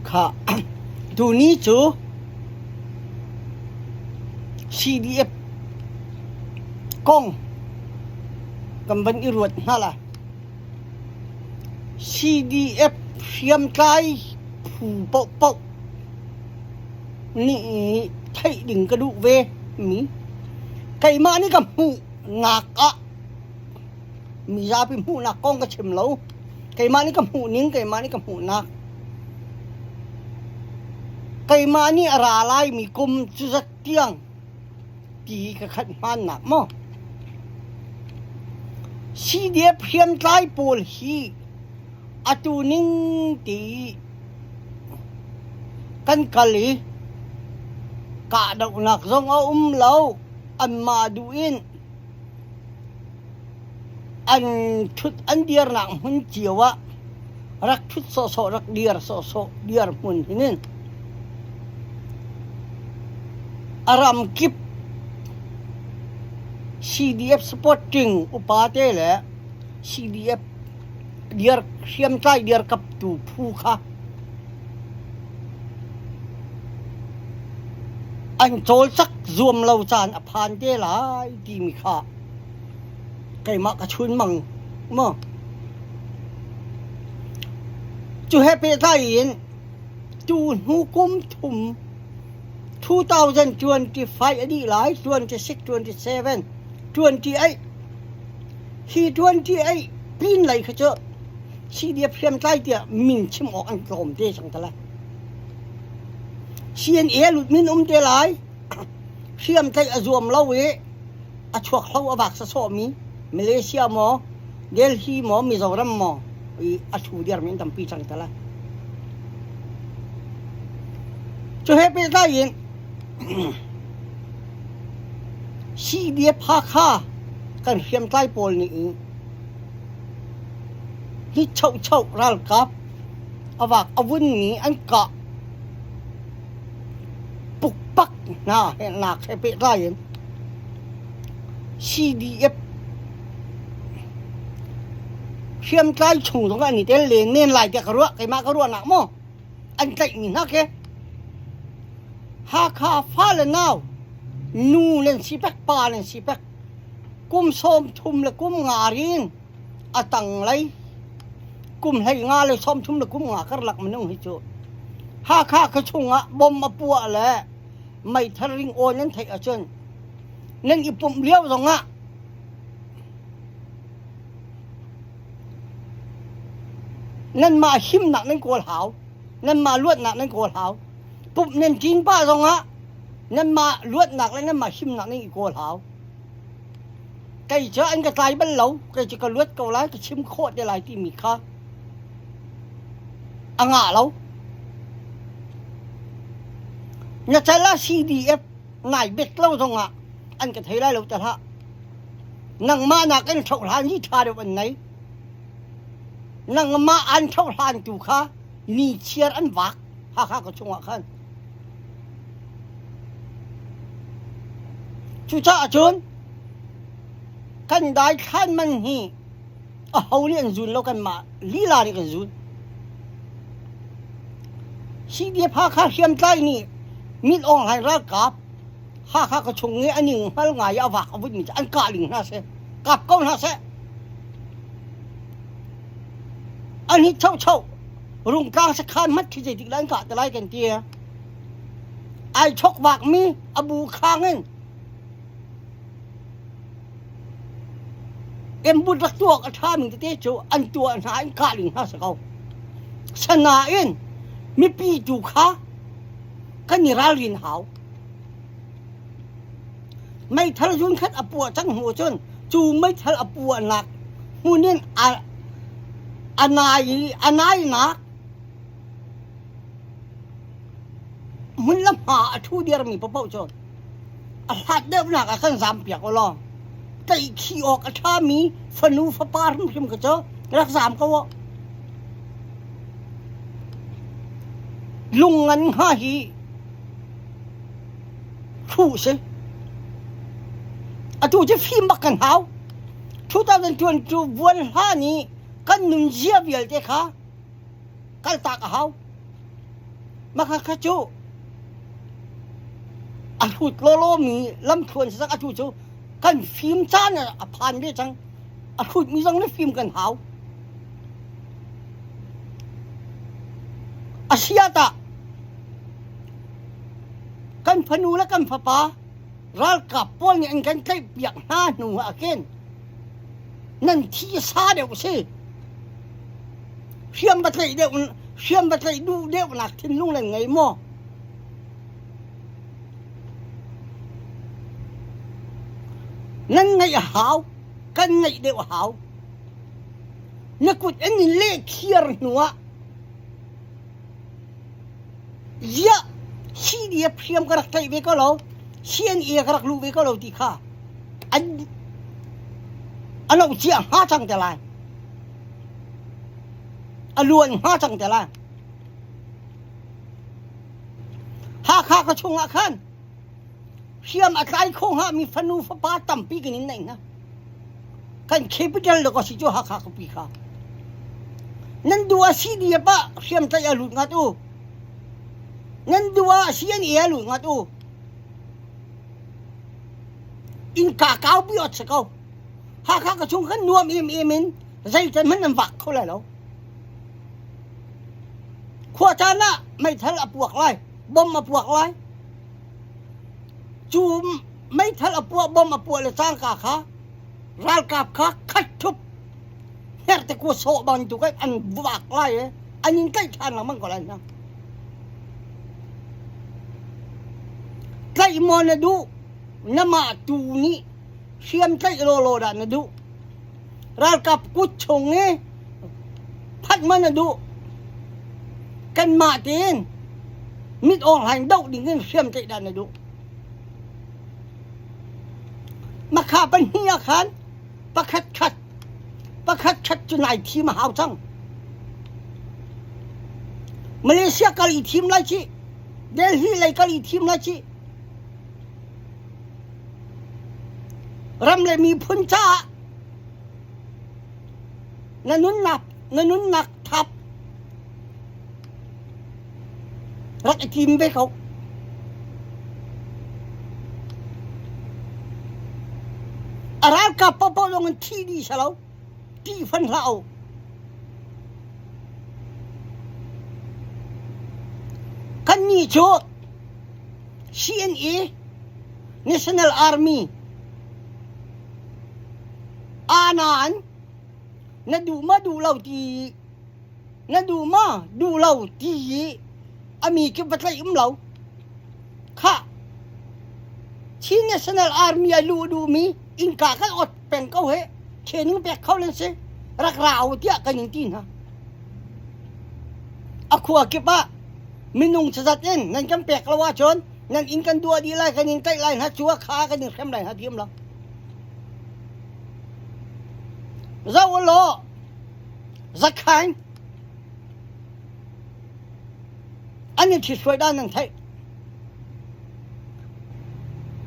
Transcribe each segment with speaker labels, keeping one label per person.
Speaker 1: Kha tuni cu CDF kong kan van i ruat hna lai. CDF hriamtlai phu paohpaoh nih theih ding ka duh ve mi keimah nih ka hmuhnak ah mizapi hmuhnak kong ka chim lo. Keimah nih ka hmuh ning, keimah nih ka hmuhnak. Keimah nih a ra laimi kum cuzat tiang ti ka khat hmannak maw? CDF hriamtlai pawl hi atu ning ti kan kal i kahdohnak zong a um lo anmah duh in An ṭhut an dirnak hmun cio ah rak ṭhut sawhsawh rak dir sawhsawh dir hmun hin a ramkip CDF supporting upate le CDF dir hriamtlai dirkaptu phu kha an cawlcak zuam lo caan a phan te lai timi kha keimah ka chunmang maw. Cu he pehtlai in tu hnu kum thum 2025 a dih lai 26, 27, 28 hi 28 pin lei kha cu CDF hriamtlai tiah min chim awk an tlawm te cang te lai. CNA lut min um te lai. Hriamtlaih a zuam lo i a chuak hlo a vak sawsawhmi Malaysia maw, Delhi maw, Mizoram maw i a ṭhu diarmi an tampi cang te lai. Cu he pehtlai in CDF Hakha kan hriamtlai pawl nih hi chohchoh ralkap a vak a vunmi an kah pukpak hna he nak he pehtlai in CDF hriamtlai chung zong an i tel len men lai tiah ka ruah keimah ka ruahnak maw an tlaihmi hna khi Hakha fale nau nu nan si pek pa nan si pek kum 30 le kum nga rin a tanglei kum 15 le 30 le kum nga karlak minung hi cu Hakha khuachung ah bom a puah le meithal ringawn nan theih ahcun nan i pumh lio zongah nanmah himnak nan kawl hau nanmah luatnak nan kawl hau pumh nan ṭin pah zongah nanmah luatnak le nanmah himnak nan i kawl hau kei cu an ka tlai bal lo kei cu ka luat ko lai ka chim khawh te lai timi kha a ngah lo na cal ah CDF nai bet lo zongah an ka thei lai lo te hlah nangmah nakin hrohhlan hi ṭha deuh an nei nangmah an hrohhlan tu kha ni chiar an vak Hakha ka chungah khan cucaah cun kan daithlan man hi aho nih an zun lo kanmah lila nih kan zun CDF Hakha hriamtlai nih Min Aung Hlaing ralkap Hakha ka chung i a ning hngal ngai i a vak a vutmi cu an kah ling hna seh kap ko hna seh an hi chocho rungtlang sakhan hmat khi zeitik lai an kah te lai kan ti ai chok vakmi a bu khang in Embut rak tuak a ṭhami tete cu an tuah hna in kah ding hna si ko. Sanain mipi tu kha kan i ralrin hau. Meithal zun khat a puah cang hnu cun cu meithal a puahnak hmun in a a nai a nainak hmun le hma a ṭhu dirmi paohpaoh cu a hlat deuhnak ah kan zampiak u law tlaihkhih awk a ṭhami fanu fapa hrimhrim kha cu rak zam ko u. Lung ngan hnga hi hruh si. Atu cu fim bak kan hau. 2022 buan hlan i kan nunzia vialte kha kaltak a hau. Mah kha cu a hrut lawlawmi lamthluan si cang. Atu cu kan fim caan a phan ve cang. A hrutmi zong nih fim kan hau. A si ah tah kan fanu le kan fapa ralkap pawl nih an kan tlaihpiak hna hnu ah khin nan thi sa deuh si. Hriam va tlaih deuh hriam va tlaih duh deuhnak thinlung nan ngei maw? Nan ngaih a hau, kan ngaih deuh a hau. Na kut an in leh thiar hnu ah ziah CDF hriam ka rak tlaih ve ko lo, CNA ka rak luh ve ko lo ti kha an a lo cia hnga cang te lai. A luan hnga cang te lai. Hakha ka chungah khan hriam a tlai kho hngami fanu fapa tampi kan in neih hna. Kan capital le si cu Hakha khuapi kha. Nan duh ah CDF ah hriamtlaih a lut ngat u. Nan duh ah CNA a lut ngat u. Innka kaupi ot si ko. Hakha ka chung khan nuam em em in zeitan hmanh nan vak kho lai lo. Khua caan ah meithal a puak lai, bom a puak lai. Cu meithal a puah, bom a puah le cangka kha ralkap kha khat thup hnerte kua sawh bantuk in an vak lai i an in tlaih ṭhan lengmang ko lai hna. Tlaih maw na duh? Na mah tu nih hriam tlaih lawlaw dah na duh? Ralkap kut chung i phanh maw na duh? Kanmah tein mit awng hlaing doh ding in hriam tlaih dah na duh? Makha pahnih ah khan pakhat khat pakhat khat cu nai thim a hau cang. Malaysia kal i thim lai cih. Delhi lei kal i thim lai cih. Ram le miphun caah na nunnak na nunnak thap rak i tim ve ko. A ralkap paohpaoh zong in thi dih si lo. Tih fan hlah u. Kannih cu CNA National Army aa-na na duh ma duh lo ti na duh ma duh lo ti i a mi kip va tlaih um lo. Khah Chin National Army a luh duhmi innka kan ot peng ko he training pek kho nan si rak ra u tiah kan in ti hna. A khua kip ah minung cazat in nan kan pek lo ahcun nan inn kan duah dih lai kan in tlaih lai hna cu a kha kan in hrem lai hna ti um lo. Zoh u law Zakhain an i ṭhithruai dan nan theih.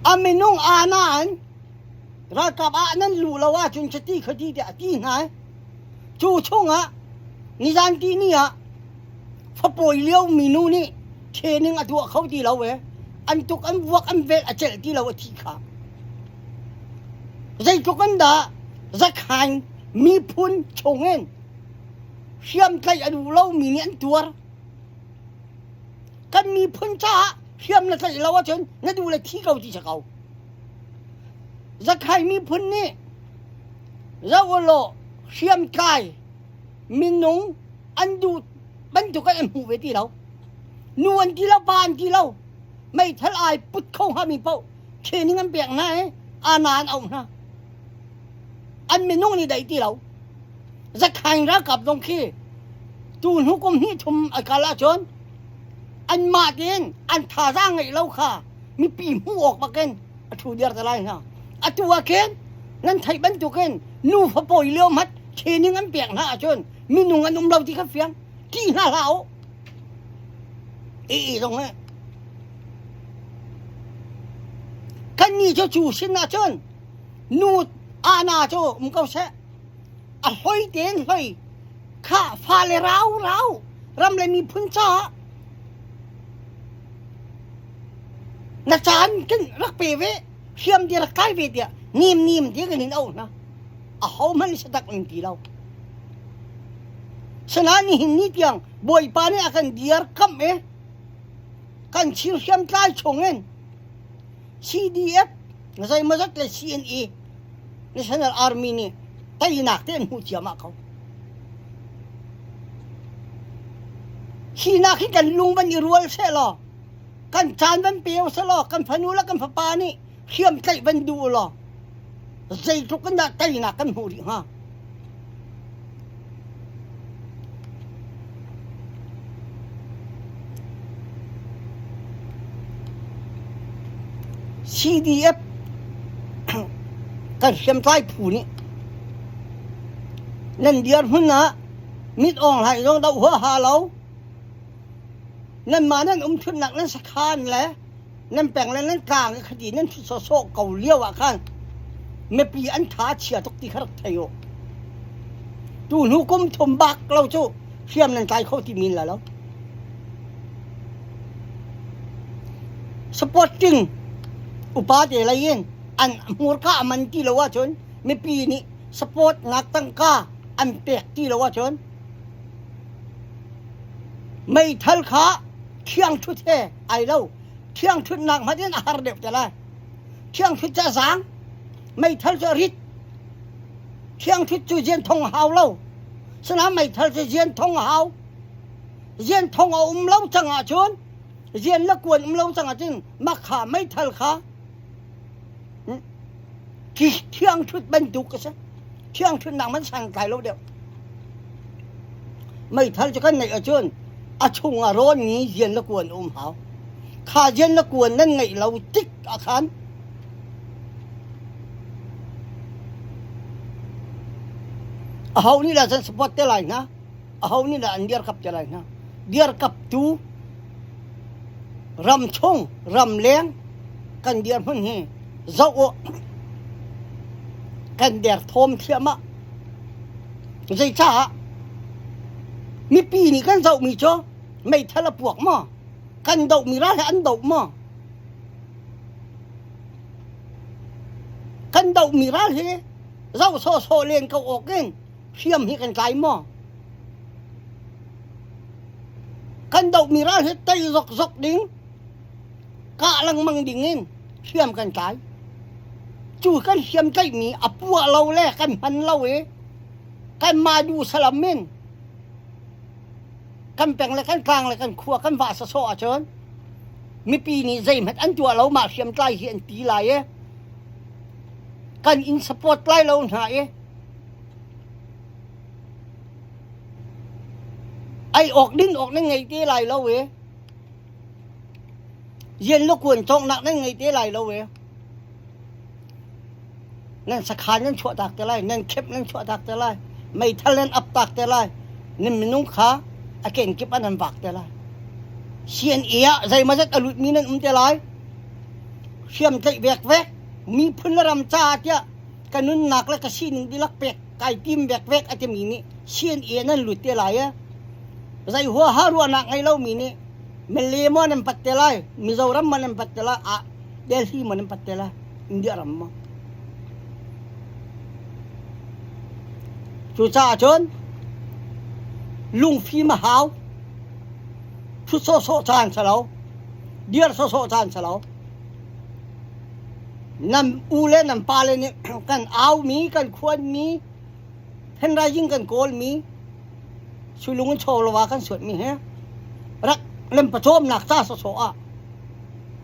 Speaker 1: A minung aa nain ralkap ah nan luh lo ahcun chiti khati tiah a ti hna i cu chungah nizan ti ni ah fapawi lio minu nih training a tuah kho ti lo e an tuk an vuak an velh a celh ti lo a thi kha zeitluk an dah zakhain miphun chungin hriamtlaih a duh lomi nih an tuar. Kan miphun caah hriam na tlaih lo ahcun na duh le thi ko ti si ko. Zakhai miphun nih zoh u law hriamtlai minung an duh bantuk an hmuh ve ti lo. Nu an ti lo, pa an ti lo. Meithal ai put kho hngami paoh training an pek hna i ana an auh hna. An minung nih daih ti lo. Zakhaing ralkap zong khi tu hnu kum hnih thum a kal ahcun anmah tein an thazaang ngeih lo kha mipi hmuh awk bakin a ṭhu diar te lai hna. Atu ah khin nan theih bantukin nufa pawi lio hmat training an pek hna ahcun minung an um lo ti kha fiang. Ṭih hna hlah u. Ii zong he. Kannih cu cu sin ahcun nu ana cu um ko seh. A hloi tein hloi. Khah fale rau rau ram le miphun caah. Na caan kan rak pe ve, hriam di rak kai ve tiah nim nim ti kan in auh hna. Ahohmanh satak in ti lo. Sinain nihin ni tiang Bawipa nih a kan diar kamh i kan thil hriamtlai chungin CDF zeimawzat le CNA National Army nih teinak te an hmuh ciahmah ko. Hi nak hi kan lung van i rual seh law kan caan van pe seh law kan fanu le kan fapa nih hriamtlaih van duh law zeitluk in dah teinak kan hmuh rih hnga. CDF kan hriamtlai phu nih nan dirhmun ah mit awng hlai zong doh huaha lo nanmah nan umthutnak nan sakhan le nan peng le nan tlang i khati nan ṭhut sawhsawh ko lio ah khan mipi an tha chia tuk ti kha rak thei u. Tu hnu kum thum bak lo cu hriam nan tlai kho ti min la lo. Supporting upa te lei in an hmurka a man ti lo ahcun mipi nih support nak tangka an pek ti lo ahcun meithal kha thiangṭhut he ai lo. Thiangṭhutnak hmanh in a har deuh te lai. Thiangṭhut cu a zaang, meithal cu a rit. Thiangṭhut cu zian thong a hau lo. Sinain meithal cu zian thong a hau. Zian thong a um lo cang ahcun, zian le kuan um lo cang ahcun mah kha meithal kha thiangṭhut bantuk a si. Thiangṭhutnak man santlai lo deuh. Meithal cu kan ngeih ahcun a chung ah rawnmi zian le kuan a um hau. Kha zian le kuan nan ngeih lo tik ah khan aho nih dah cun support te lai hna? Aho nih dah an dirkap te lai hna? Dirkaptu ramchung, ramleng kan dirhmun hi zoh u. Kan derthawm thliahmah. Zeicah mipi nih kan zohmi cu meithal a puak maw? Kan dohmi ral he an doh maw? Kan dohmi ral hi zoh sawhsawh len ko awk in hriam hi kan tlai maw? Kan dohmi ral hi tei zokzok ding, kah lengmang ding in hriam kan tlai. Cu kan hriam tlaihmi a puah lo le kan hman lo i kanmah duh salam in kan peng le kan tlang le kan khua kan vah sawsawh ahcun mipi nih zeihmanh an tuah lo mah hriamtlai hi an ti lai i kan in support lai lo hna i ei awk din awk nan ngei te lai lo i Rian le kuan cawknak nan ngei te lai lo e. Nan sakhan nan chuahtak te lai, nan khep nan chuahtak te lai, meithal nan aptak te lai, nan minung kha a kenkip ah nan vak te lai. CNA ah zeimawzat a lutmi nan um te lai. Hriam tlaih vekvek, miphun le ram caah tiah ka nunnak le ka sining dihlak pek kai tim vekvek a timi nih CNA nan lut te lai e. Zei huaha ruahnak ngei lomi nih Malay maw nan pat te lai, Mizoram maw nan pat te lai, ah Delhi maw nan pat te lai, India ram maw. Cucaah cun lungfim a hau. Ṭhut sawhsawh caan si lo. Dir sawhsawh caan si lo. Nan u le nan pa le nih kan aumi, kan khuanmi, Handwriting kan kawlmi sulung in chawlwa kan suatmi he rak lempacawmnak ca sawsawh ah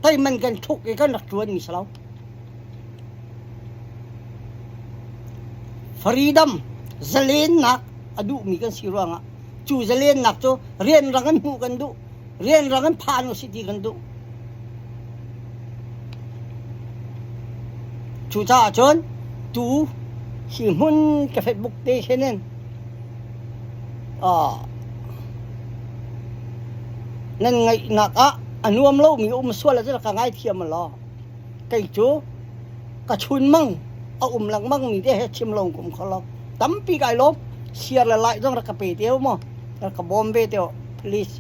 Speaker 1: teiman kan thuk i kan rak ṭuanmi si lo. Freedom zalennak a duhmi kan si ruangah cu zalennak cu rianrang in hmuh kan duh, rianrang in phan usih ti kan duh. Cucaah cun tu hi hmun ka Facebook te hin in nan ngaihnak ah a nuam lomi um sual ahcun ka ngaithiam law kei cu ka chunmang a um lengmang mi te he chim lo kum kho lo tampi kai lawm share le like zong rak ka pe te u mu rak ka bawm ve te u please.